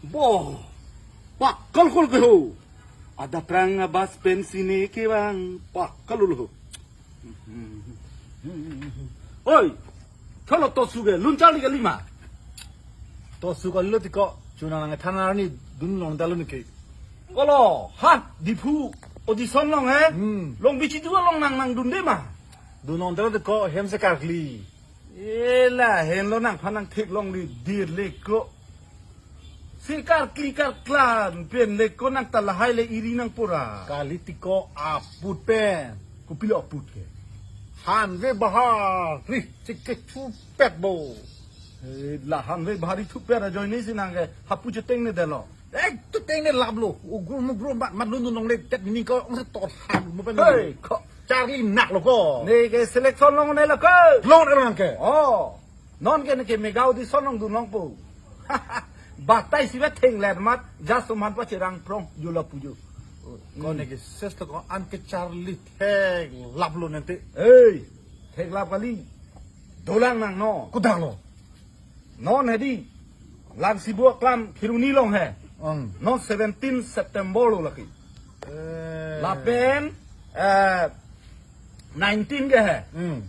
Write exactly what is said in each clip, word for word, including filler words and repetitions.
Bo, pakal kol ke ho. Ada prang abas pensi ne kevang pakal lo. Oi, thalo tosu ke, lun charli kali ma. Tosu kalilo tiko, chunang nang than arni dun long dalo neke. Kolo, ha, Diphu, audition long he? Hmm. Long bichi dua long nang nangdunde ma. Dun long dalo tiko, hem se karkli. Ela, henlo nangphan nangtheklongledet le ko. Si karkli karkla pen le ko nang ta lahai le eri nang pura. Kali tiko aput pen. Kopilo aput ke? Hanve Bahari, chike thupet bo. Eh, la Hanve Bahari thupet ajoine si nang ke hapu chetengnedetlo. Eh, tu tengne laplo. Ugrum ugrum bat mat lun lun longle tet ni ko ong se tor hak mo pen. Hei, ko. Charli nak lo ko. Ne ke selection longnelo ko. Longnelo nang ke. Oh. Non ke ne ke mega audition longdun longpo. Batai si ba thenglet mat, ja suman pa cherang prong, jula puju. Ko ne ke ses lo ko an ke charli theklaplo nante. Hei, theklap kali. Dolang nang no. Kodak lo? Non hedi. Langsibu aklam Kheroni long he. Ong. Non seventeen September lo laki. Eh. Lapen, eh, nineteen ke he. Hmm.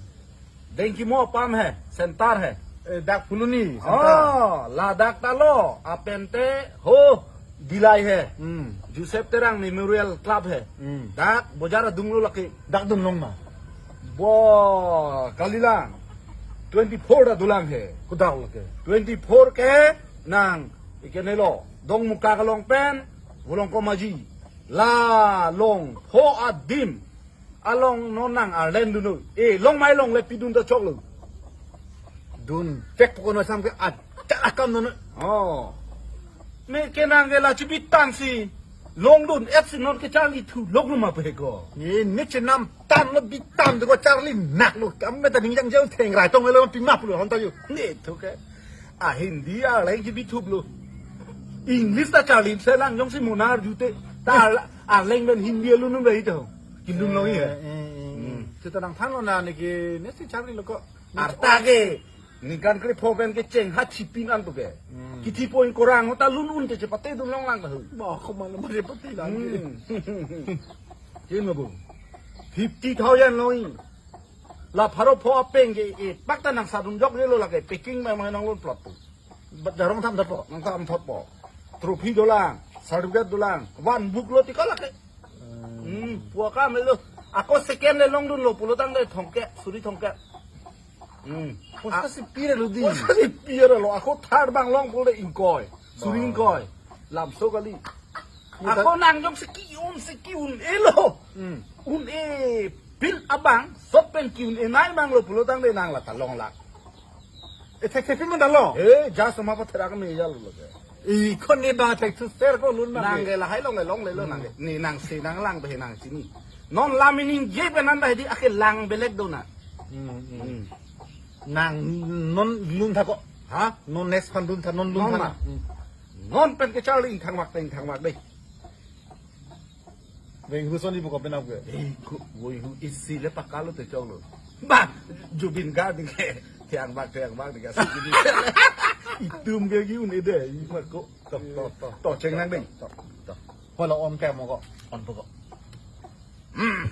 Dengkimo apam he, center he. Eh, dak Phuloni, center. Oh, ladak ta lo, apente ho Dillai he. Hmm. Joseph Terang Memorial Club he. Hmm. Dak bojar adung lo laki. Dak dun long ma? Bo, kalilang. Twenty-four ta dolang he. Kodak lo ke? Twenty-four ke nang, ikenelo. Dongmuka kelong pen, Volongkom Aji. La long, pho adim. Along non nang arleng dunlo. Eh, long mai longle pidun ta choklo. Dun, tek pokok no sam ke ad, chak akam non. Oh. Me ke nang ke la chibitang si. Longdun, et si non ke charli thu, lok lo ma pe ko. Ni, ni chenam tan lo bitang ko charli nak lo. Kam me ta ning jang jang theng rai tong lo pi map lo hon ta yo. Ne thu ke. A Hindi arleng chibithup lo. English ta charli selang jongsi monar jute. Ta arleng pen Hindi alun un bai to. Kindun lo ye. Eh, eh, eh. Hmm. Chita nang than lo na ne ke ne si charli lo ko. Arta ke. Ningkan krepho pen kecheng ha chipin an to ke. Hmm. Kithi point korang ta lun un te chepate dun long lang ta hu. Ba ko ma lo ma chepate lang. Hmm. Kin lo bu. Fifty thousand lo i. La pharo pho apeng ke e pak ta nang sadun jok le lo lake packing mai mai nang lun plot tu. Bat jarong tham thotpo. Nang tham thotpo. Trophy dolang, certificate dolang, one book lo tiko lake. Hmm, puaka melo. Ako second le longdun lo pulo tangte thomkep, suri thomkep. Hmm. Poisa si pire lo di? Poisa si pire lo. Ako third bang long pulo ingkoi. Suri ingkoi. Lamso kali. Ako nang jongsi ki-un si ki-un-e lo. Hmm. Un-e pin abang, sot pen ki-un-e nai bang lo pulo tangte nang la ta long lak. E thek thek pin man dalo? Eh, ja soma pa therak me ya lo lo ke. I kon ne bang thek thu ser ko lun ma. Nang ke lahai longle longle lo nang ke. Ni nang si nang lang pe nang chini. Non la meaning je pe nan bai di ake lang belek do na. Hmm, hmm. Hmm. Nang non lun tha ko. Ha? Non next phan lun tha, non lun tha na. Hmm. Non pen ke charli ingthang mak te ingthang mak dei. Veng hu soni bu ko penap ke. Eh, ko, woi hu isi le pakalo te chong lo. Ba, Zubeen Garg ding ke. Thiang bak, thiang bak ding ke. Itum ke ki un-e dei, i mat ko. To, to, to. To, cheng nang dei. To, to. Hola on ke mo ko. On bu ko. Hmm.